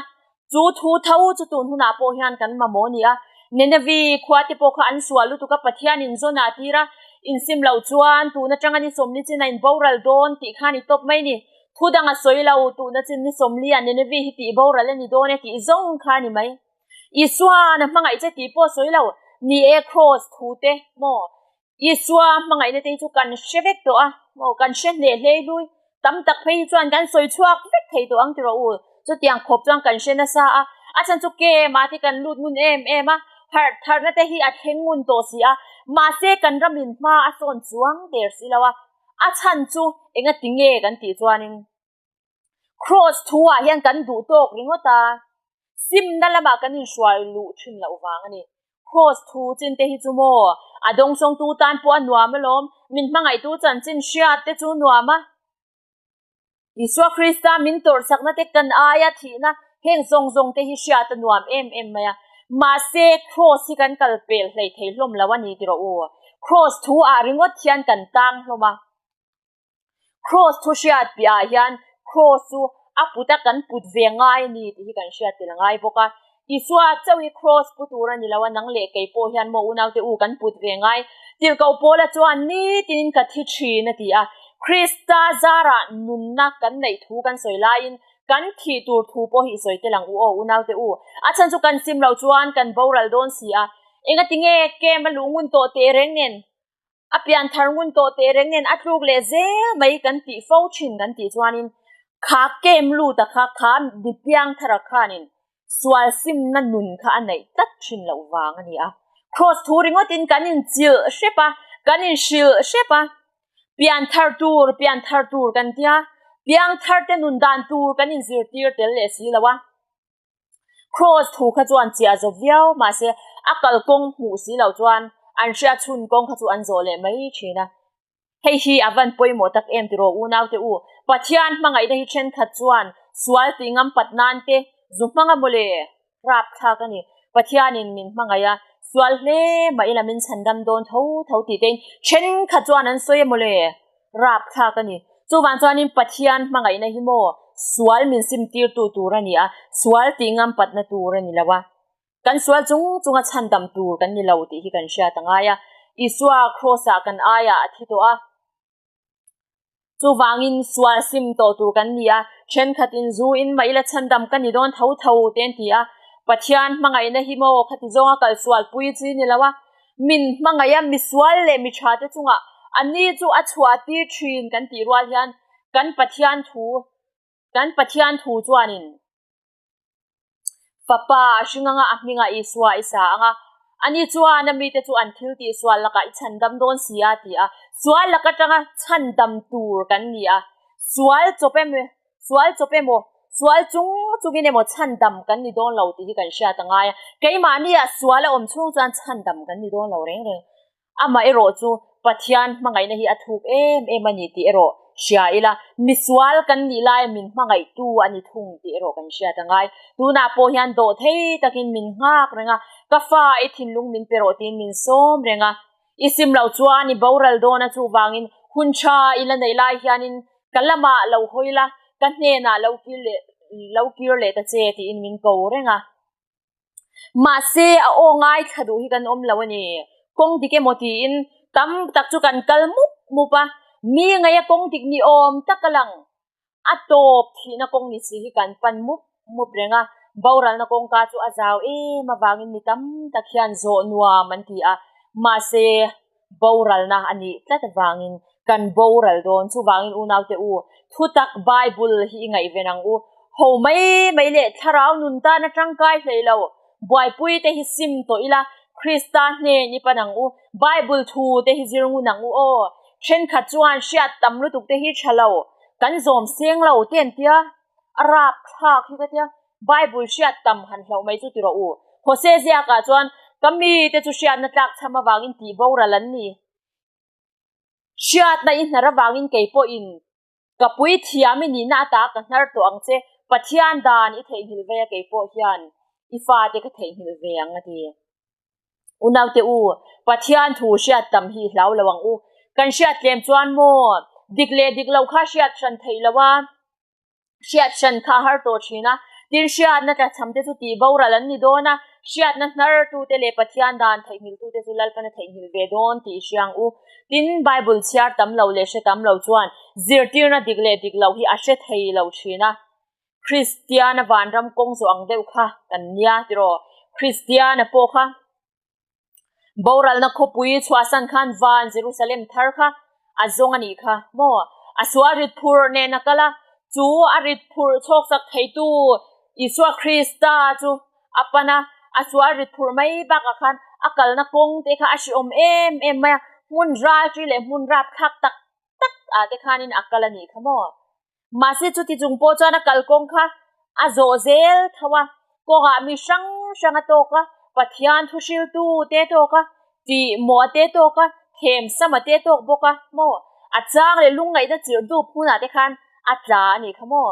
Chu thu tho chu tun hunah pawh hian kan mamawh a ni a. Nineveh khua te pawh kha an sual lutuk a, Pathian in zawn ah tir a, in sim loh chuan tun atanga ni sawmli chin a in boral dawn tih kha a ni tawp mai ni. Thu dang a sawi lo, tuna chin ni sawmli ah Nineveh hi tih boral a ni dawn e tih zawng kha a ni mai. Isua'n a hmangaih che tih pawh sawi lo, ni e Kraws thu te maw? Isua hmangaihna te hi chu kan hre vek tawh a, maw kan hre hneh hlei hlui, tam tak phei hi chuan kan sawi chhuak vek thei tawh ang tiraw u, chutiang khawp chuan kan hre nasa a, a chhan chu kem ah te kan lut ngun em em a, harh tharna te hi a thleng ngun tawh si a, mahse kan ramin hma a sawn chuang der si lo a, a chhan chu engati nge kan tih chuanin. Kraws thu ah hian kan duh tawk ringawt a, simna lamah kan inhruai luh thin loh vang a ni. Kraws thu chin te hi chu maw a dawngsawngtu tan pawh a nuam alawm, min hmangaihtu chanchin hriat te chu nuam a. Isua Krista min tawrhsakna te kan aia thihna heng zawng zawng te hi hriat a nuam em em mai a. Mahse Kraws hi kan kal pel hlei thei hlawm lo a ni ti rawh u. Kraws thu ah ringawt hian kan tang hlawm a. Kraws thu hriat piahah hian kraws chu a put a kan put ve ngai a ni tih hi kan hriat tel ngai bawk a. Isua chauh hi kraws pu tur a ni lo a, nang leh kei pawh hian maw unaute u kan put ve ngai. Tirhkoh Paula chuan nitinin ka thi thin a ti a. Krista zarah nunna kan neih thu kan sawi laiin kan thih tur thu pawh hi i sawi tel ang u aw unaute u. A chhan chu kan sim loh chuan kan boral dawn si a. Engatinge kem a luh ngun tawh teh reng nen A pian thar ngun tawh teh reng nen a tluk leh zel mai kan tih fo thin kan tih chuanin kha kem lut a kha kha mi piang thar a khanin sual simna nun kha a neih tlat thin loh vang a ni a. Kraws thu ringawtin kan inchilh hrep a, kan inhrilh hrep a, pian thar tur pian thar tur kan tia, piang thar te nun dan tur kan inzirtir tel leh si lo a. Kraws thu kha chuan chiah zawp viau mahse a kalkawng hmuh si loh chuan an hriat chhun kawng kha chu an zawh leh mai thin a. Hei hi a van pawimawh tak em tiraw unaute u, Pathian hmangaihna hi thenkhat chuan sual tih ngam pat nan te zu hmang a mawle rapthlak a ni. Pathianin min hmangaih a, sual hle mah ila min chhandam dawn tho tho tih tein thenkhat chuan an sawi a mawle. Rapthlak a ni. Chuvang chuanin Pathian hmangaihna hi maw sual min simtirtu tur a ni a, sual tih ngampatna tur a ni lo a. Kan sual chung chunga chhandam tur kan ni lo tih hi kan hriat a ngai a. Isua Kraws-ah kan aiah a thi tawh a. Chuvangin sual sim tawh tur kan ni a, thenkhatin zu in mah ila chhandam ka ni dawn tho tho te an ti a. Pathian hmangaihna hi maw khati zawnga kalsual pui chi ni lo a. Min hmangaih a, misual leh mi tha te chungah a ni chu a chhuah tir thin kan tih rual hian kan Pathian thu, kan Pathian thu chuanin Fapa a hring anga a hmingah Isua i sa ang a, ani chuan a mite chu an thil tih sual lakah i chhandam dawn si a ti a, sual lak atanga chhandam tur kan ni a, sual chawp em Sual chawp emaw, sual chung chungin emaw chhandam kan ni dawn lo tih hi kan hriat a ngai a. Keimahnia sual a awm chhung chuan chhandam kan ni dawn lo reng reng. Amah erawh chu Pathian hmangaihna hi a thuk em em a ni tih erawh hria ila, misual kan nih laia min hmangaihtu a ni thung tih erawh kan hriat a ngai. Tunah pawh hian dawh thei takin min nghak reng a, ka fa i thinlung min pe rawh tiin min sawm reng a. I sim loh chuan i boral dawn a chuvangin hun tha i la neih lai hianin ka lamah lo hawi la, ka hnenah lo kir leh lo kir leh ta che tiin min ko reng a. Mahse a aw ngaithla duh hi kan awm lo a ni. Kawng dik emaw tiin tam tak chu kan kal mup mup a, mi ngaia kawng dik ni awm tak a lang. A tawp thihna kawng ni si hi kan pan mup mup reng a, boralna kawngka chu a zau em avangin mi tam tak hian zawh nuam an ti a, mahse boralna a nih tlat avangin kan boral dawn. Chuvangin unaute u, thutak Bible hi i ngaihven ang u. Ho mai mai leh thlarau nun tan a tangkai hlei lo. Buaipui te hi sim tawh ila, Krista hnen i pan ang u. Bible thu te hi zir ngun ang u aw. Thenkhat chuan hriat tam lutuk te hi tha lo, kan zawm seng lo te an tia, a rap thlak hi ka tia, Bible hriat tam han hlauh mai chu ti rawh u. Hosea ziakah chuan ka mi te chu hriatna tlak chham avangin tih boral an ni. Hriatna i hnar avangin kei pawhin. Ka puithiam i nihna ata ka hnar tawh ang che, Pathian dan i theihnghilh vei a kei pawh hian i fate ka theihnghilh ve ang a ti. Unaute u, Pathian thu hriat tam hi i hlau lo ang u. Kan hriat tlem chuan maw, dik leh dik lo kha hriat hran theih lo a, hriat hran kha a har tawh thin a. Tin, hriatna tlachham te chu tih boral an ni dawn a, hriatna hnar tute leh Pathian dan theihnghilh tute chu Lalpan a theihnghilh ve dawn tih i hria ang u. Tin, Bible chhiar tam lo leh hre tam lo chuan zirtirna dik leh dik lo hi a hre thei lo thin a. Kristiana vanram kawng zawh ang deuh kha kan nia tiraw? Kristiana pawh kha boralna khawpui chhuahsan khan van Jerusalem thar kha a zawng a nih kha maw? A sual rit phurh nen a kal a, chu a rit phurh chhawksak theitu Isua Krista chu a pan a, a sual rit phurh mai bakah khan a kalna kawng te kha a hrehawm em em mai a, hmun ralṭi leh hmun rapthlak tak tak ah te khanin a kal a nih kha maw? Mahse chuti chung pawh chuan a kalkawng kha a zawh zel tho a, kawngah mi hrang hrang a tawk a, Pathian thu hriltu te tawk a, tih mawh a te tawk a, thlem sam a te tawk bawk a maw? A chang leh lungngaihna chirh dup hunah te khan a tla a nih kha maw?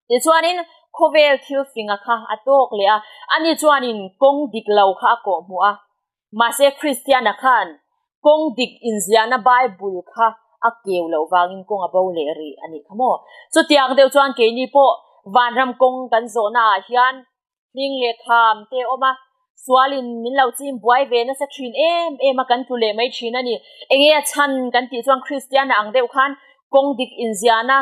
Tichuanin khawvel thil finga kha a tawk leh a, ani chuanin kawng dik lo kha a kawhhmuh a. Mahse Kristiana khan kawng dik inziahna Bible kha a keu loh vangin kawng a bo leh rih a nih kha maw? Chutiang deuh chuan keini pawh vanram kawng kan zawhnaah hian hling leh kham te a awm a, sualin min lo chim buai ve nasa thin em em a kan tlu leh mai thin a ni. Enge a chhan kan tih chuan Kristiana ang deuh khan kawng dik inziahna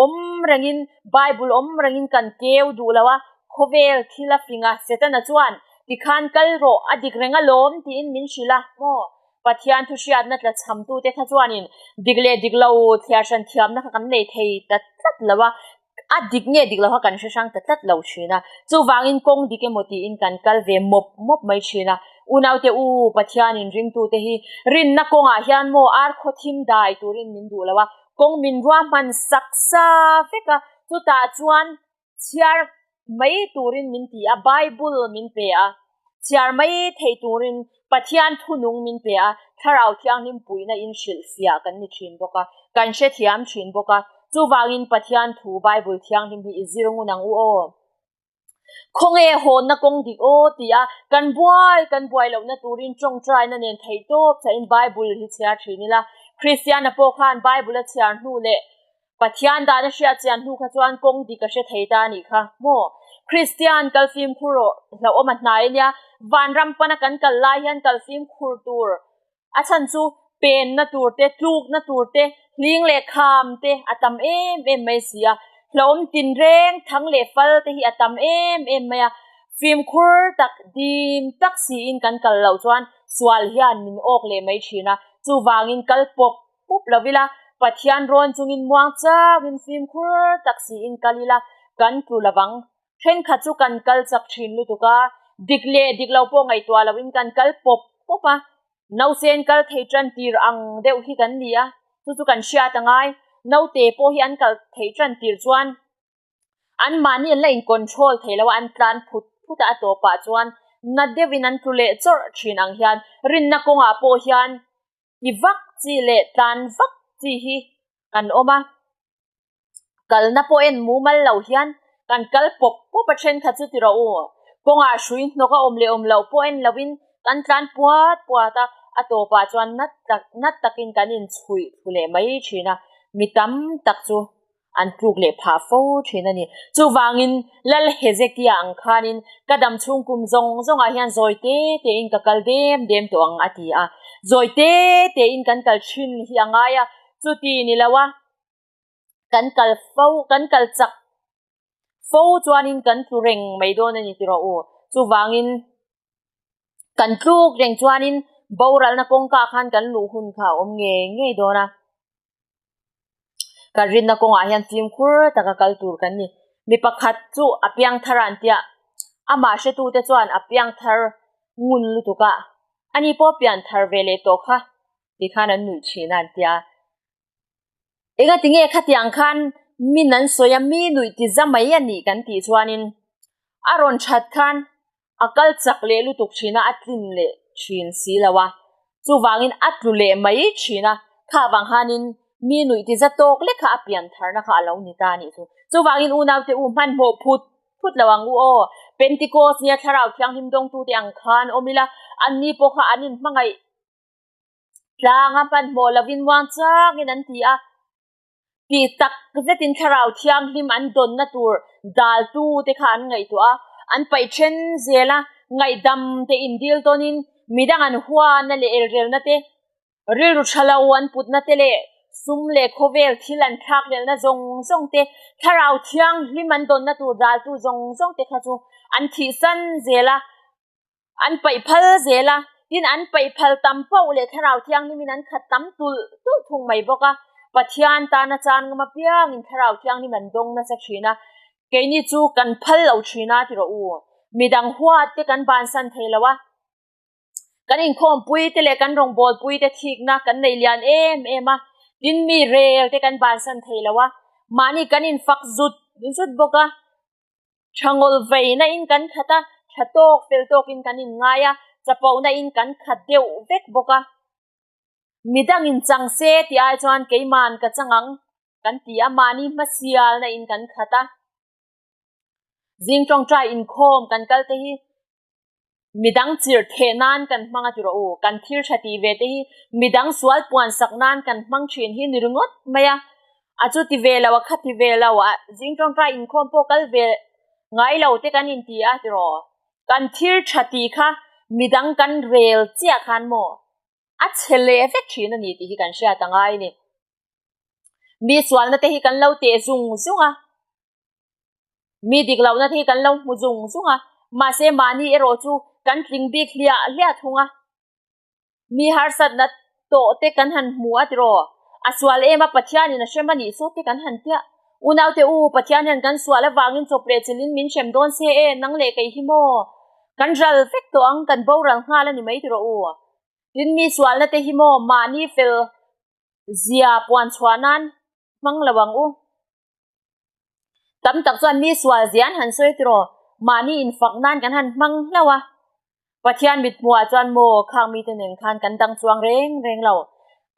awm rengin Bible awm rengin kan keu duh lo a, khawvel thil a fing a, Setana chuan tikhan kal rawh a dik reng alawm tiin min hrilh a maw? Pathian thu hriatna tla chhamtute kha chuanin dik leh dik lo thliar hran thiamna kha kan nei thei ta tlat lo a, a dik nge dik lo kha kan hre hrang ta tlat lo thin a, chuvangin kawng dik emaw tiin kan kal ve mawp mawp mai thin a, unaute u Pathianin ringtute hi rinna kawngah hian maw ar khaw thim dai turin min duh lo a, kawng min ruahman sak sa vek a, chutah chuan chhiar mai turin min ti a, Bible min pe a, chhiar mai thei turin Pathian thunung min pe a, Thlarau Thianghlim puihna in hrilhfiah kan ni thin bawk a, kan hrethiam thin bawk a, chuvangin Pathian thu Bible Thianghlim hi i zir ngun ang u aw. Khawnge hawnna kawng dik aw ti a, kan buai kan buai lohna turin tawngtaina nen theihtawp chahin Bible hi chhiar thin ila, Kristiana pawh khan Bible a chhiar hnu leh Pathian dan a hriat chian hnu kha chuan kawng dik a hre thei ta a nih kha maw? Kristian kal fimkhur rawh, hlauhawm a hnai a nia, vanram pana kan kal lai hian kal fimkhur tur a chhan chu penna tur te, tlukna tur te, hling leh kham te a tam em em mai si a, hlauhawm tinreng thang leh fal te hi a tam em em mai a, fimkhur tak dim tak siin kan kal loh chuan sual hian min awk leh mai thin a, chuvangin kal pawp pup lo ila, Pathian rawn chungin muang chakin fimkhur tak siin kal ila kan tlu lovang. Thenkhat chu kan kal chak thin lutuk a, dik leh dik lo pawh ngaihtuah loin kan kal pawp pawp a, nausen kal thei tan tir ang deuh hi kan ni a, chu chu kan hriat a ngai. Naute pawh hi an kal thei tan tir chuan an mahni an la in control thei lo a, an tlan phut phut a, a tawpah chuan na deuhin an tlu leh chawrh thin ang hian rinna kawngah pawh hian Ti vak chi leh tlan vak chi hi kan awm a, kalna pawh en mumal lo hian kan kal pawp pawp a thenkhat chu ti rawh u. Kawngah hrui hnawk a awm leh awm loh pawh en loin kan tlan puat puat a, a tawpah chuan nat tak nat takin kan inchhuih thlu leh mai thin a, mi tam tak chu an tluk leh phah fo thin a ni. Chuvangin Lal Hezekia ang khanin ka dam chhung kum zawng zawngah hian zawi te tein ka kal dem dem tawh ang a ti a. Zawi te tein kan kal thin hi a ngai a, chuti ni lo a kan kal fo, kan kal chak fo chuanin kan tlu reng mai dawn a ni ti rawh u. Chuvangin kan tluk reng chuanin boralna kawngka khan kan luh hun kha a awm ngei ngei dawn a. Kan rinna kawngah hian fimkhur taka kal tur kan ni. Mi pakhat chu a piang thar a an tia, amah hretute chuan a piang thar ngun lutuk a, ani pawh pian thar ve leh tawh kha ti khan an nuih thin a an tia. Engatinge khatiang khan min an sawi a, mi nuih ti za mai a nih kan tih chuanin a rawn that khan A kal chak leh lutuk thin a, a tlin leh thin si lo a. Chuvangin a tlu leh mai thin a, kha vang khanin. Mi nuih ti za tawk lek kha a pian tharna kha a lo ni ta a nih chu. Chuvangin unaute u hmanhmawh phut phut lo ang u aw. Pentikos nia Thlarau Thianghlim dawngtute ang khan awm ila, anni pawh kha an inhmangaih tlanga hmanhmawh lovin muang changin an ti a. Tih tak zetin Thlarau Thianghlim an dawnna tur daltu te kha an ngaihtuah a, an paih then zel a, ngaihdam te indil tawnin midang an huana leh elrelna te, rilru tha lo an putna te leh sum leh khawvel thil an thlakhlelhna zawng zawng te, Thlarau Thianghlim an dawnna tur daltu zawng zawng te kha chu an thihsan zel a. An paih phal zel a, tin an paih phal tam pauh leh Thlarau Thianghlimin an khat tam tulh tulh thung mai bawk a. Pathian tana chan ngam apiangin Thlarau Thianghlim an dawng nasa thin a, keini chu kan phal lo thin a ti rawh u. Midang huat te kan bansan thei lo a, kan inkhawmpui te leh kan rawngbawlpui te thikna kan nei lian em em a, tin mi rel te kan bansan thei lo a, mahni kan infak zut zut bawk a. Tha ngawl veina in kan khat a, tha tawk fel tawkin kan inngai a, chapona in kan khat deuh vek bawk a. Midangin chang se tih ai chuan keiman ka chang ang kan ti a, mahni hmasialna in kan khat a. Zing tawngtai inkhawm kan kal te hi Midang chirh theh nan kan hmang a ti rawh u, kan thil tha tih ve te hi midang sual puan sak nan kan hmang thin hi ni ringawt mai a, a chu ti ve lo a kha ti ve lo a, zing tawngtai inkhawm pawh kal ve ngai lo te kan inti a ti rawh, kan thil tha tih kha midang kan rel chiah khan maw a chhe leh vek thin a ni tih hi kan hriat a ngai a ni. Mi sualna te hi kan lo teh zung zung a. Mi dik lohna te hi kan lo hmu zung zung a, mahse mahni erawh chu kan tling bik hliah hliah thung a. Mi harsatna tawh te kan han hmu a tiraw? A sual em a, Pathianin a hrem a nih sawt te kan han tiah. Unaute u, Pathian hian kan sual avangin chawp leh chilhin min hrem dawn se e, nang leh kei hi maw? Kan ral vek tawh ang, kan boral nghal a ni mai tiraw u? Tin mi sualna te hi maw mahni fel zia puan chhuah nan hmang lo ang u. Tam tak chuan mi sual zia an han sawi tiraw, mahni infak nan kan han hmang hlauh a. Pathian mithmuhah chuan maw khang mite nen khan kan dang chuang reng reng lo.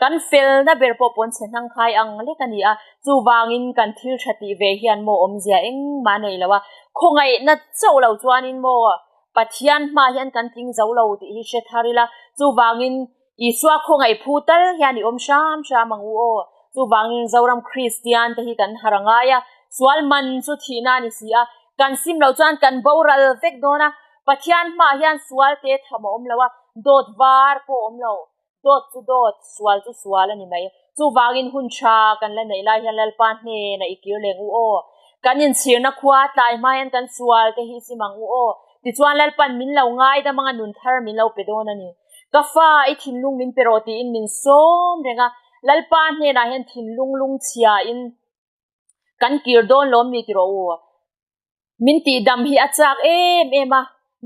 Kan felna ber pawh pawn chhe hnang khai ang lek a ni a, chuvangin kan thil tha tih ve hian maw awmzia engmah a nei lo a. Khawngaihna chauh lo chuanin maw Pathian hmaah hian kan tling zo lo tih hi hre thar ila, chuvangin Isua khawngaih phu tal hian i awm hram hram ang u aw. Chuvangin Zoram Kristian te hi kan har a ngai a, sual man chu thihna a ni si a, kan sim loh chuan kan boral vek dawn a, Pathian hmaah hian sual te tham a awm lo a, dawt var pawh a awm lo, dawt chu dawt, sual chu sual a ni mai. Chuvangin hun tha kan la neih lai hian Lalpa hnenah i kir leng u aw. Kan inchhirna khua tlai hma hian kan sual te hi sim ang u aw. Tichuan Lalpan min lo ngaidam anga nun thar min lo pe dawn a ni. Ka fa, i thinlung min pe rawh tiin min sawm reng a, Lalpa hnenah hian thinlung lungchhiain kan kir dawn lawm ni ti rawh u. Min tihdam hi a chak em em a,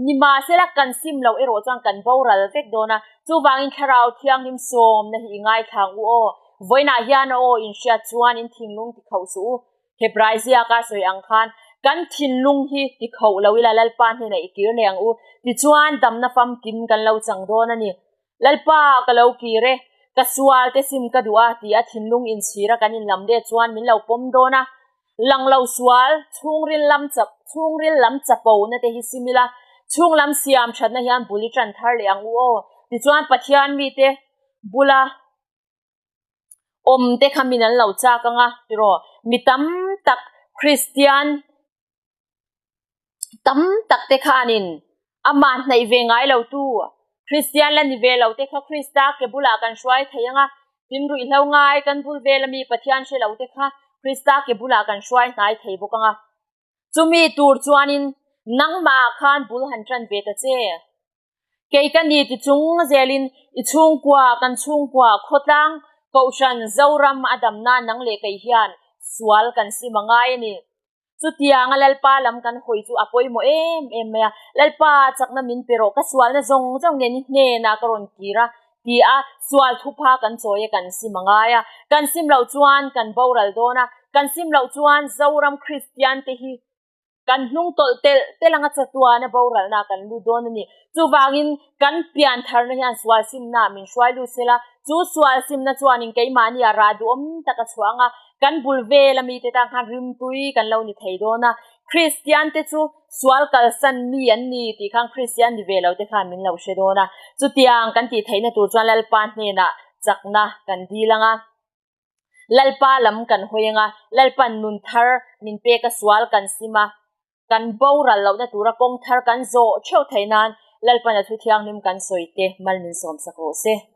nimahsela kan sim loh erawh chuan kan boral vek dawn a, chuvangin Thlarau Thianghlim sawmna hi i ngaithla ang u aw. Vawiinah hian a aw inhriat chuan in thinlung ti khauh suh u. Hebrai ziaka sawi ang khan, Kan thinlung hi ti khauh lo ila Lalpa hnenah i kir leh ang u, tichuan damna famkim kan lo chang dawn a ni. Lalpa, ka lo kir e, ka sual te sim ka duh a, ti a thinlung inchhira kan inlam let chuan min lo pawm dawn a. Lang lo sual, chhungril lam chap, chhungril lam chapona te hi sim ila, chhung lam siam thatna hian bul i tan thar leh ang u aw. Tichuan Pathian mite bula. Awm te kha min an lo chak ang a tiraw? Mi tam tak Kristian tam tak te khanin amah hnaih ve ngai lo tu Kristian la ni ve lo te kha Krista ke bulah kan hruai thei ang a, tin ruihhlo ngai kan bul vel ami Pathian hre lo te kha Krista ke bulah kan hruai hnai thei bawk ang a. Chumi tur chuanin nangmah khan bul han tan ve ta che. Kei ka ni ti chung zelin i chhungkua, kan chhungkua, khawtlang, Kohhran, Zoram a damna nang leh kei hian sual kan sim a ngai a ni. Chutianga Lalpa lam kan hawi chu a pawimawh em em mai a, Lalpa chakna min pe rawh, ka sualna zawng zawng nen i hnenah ka rawn kir a ti a, sual thupha kan chawi a kan sim a ngai a, kan sim loh chuan kan boral dawn a, kan sim loh chuan Zoram Kristian te hi. Kan hnung tawlh telh telh anga chatuana boralna kan lut dawn a ni. Chuvangin kan pian tharna hian sual simna min hruai lut sela, chu sual simna chuanin keimahni ah rah duhawm tak a chhuah anga kan bul vel a mite tan khan rimtui kan lo ni thei dawn a. Kristian te chu sual kalsan mi an ni tih khan Kristian ni ve lo te khan min lo hre dawn a. Chutiang kan tih theihna tur chuan Lalpa hnenah chakna kan dil anga. Lalpa lam kan hawi anga Lalpan nun thar min pek a sual kan sim a, kan boral lohna tura kawng thar kan zawh theuh theih nan Lalpan a thu thianghlim kan sawi te mal min sawmsak rawh se.